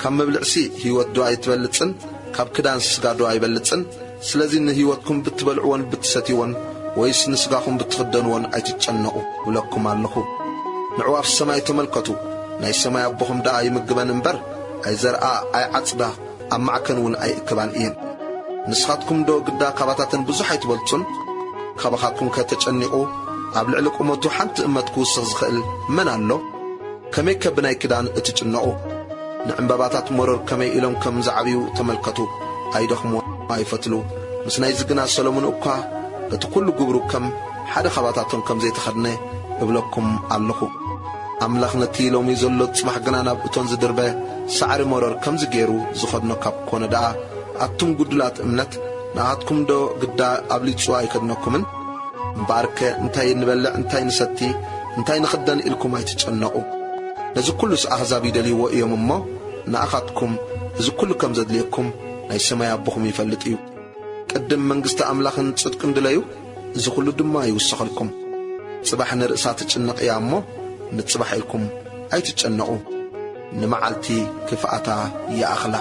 ካብ መብልዕሲ ህይወት ዶ ኣይትበልጽን? ካብ ክዳንስ ስጋ ዶ ኣይበልጽን? ስለዚ ንህይወትኩም ብትበልዕዎን ብትሰትይዎን፣ ወይስ ንስጋኹም ብትኽደንዎን ኣይትጨነቑ እብለኩም ኣለኹ። ንዕዋፍ ሰማይ ተመልከቱ፣ ናይ ሰማይ ኣቦኹም ደኣ ይምግበን እምበር፣ ኣይዘርኣ፣ ኣይዓጽዳ፣ ኣብ ማዕከን እውን ኣይእክባን እየን። ንስኻትኩም ዶ ግዳ ካባታተን ብዙሕ ኣይትበልጹን? ካባኻትኩም ከተጨኒቑ፣ ኣብ ልዕሊ ቁመቱ ሓንቲ እመት ክውስኽ ዝኽእል መን ኣሎ? ከመይከ ብናይ ክዳን እትጭነቑ? ንዕምባባታት መሮር ከመይ ኢሎም ከም ዝዓብዩ ተመልከቱ። ኣይደኽሙ፣ ኣይፈትሉ። ምስ ናይዚ ግና ሰሎሞን እኳ በቲ ኩሉ ግብሩ ከም ሓደ ካባታቶም ከም ዘይተኸድነ እብለኩም ኣለኹ። ኣምላኽ ነቲ ሎሚ ዘሎ ጽባሕ ግና ናብ እቶን ዝድርበ ሳዕሪ መሮር ከምዚ ገይሩ ዝኸድኖ ካብ ኮነ ደኣ፣ ኣቱም ጉዱላት እምነት፣ ንኣኻትኩም ዶ ግዳ ኣብሊጹ ኣይከድነኩምን? እምበኣርከ እንታይ ንበልዕ፣ እንታይ ንሰቲ፣ እንታይ ንኽደን ኢልኩም ኣይትጨነቑ። ነዚ ኩሉስ ኣህዛብ ይደልይዎ እዮም እሞ፣ ንኣኻትኩም እዚ ኩሉ ከም ዘድልየኩም ናይ ሰማይ ኣቦኹም ይፈልጥ እዩ። ቅድም መንግስቲ ኣምላኽን ጽድቅን ድለዩ፣ እዚ ኩሉ ድማ ይውሰኸልኩም። ጽባሕ ንርእሳ ትጭነቕ እያ እሞ፣ ንጽባሕ ኢልኩም ኣይትጨነቑ። ንመዓልቲ ክፍኣታ ይኣኽላ።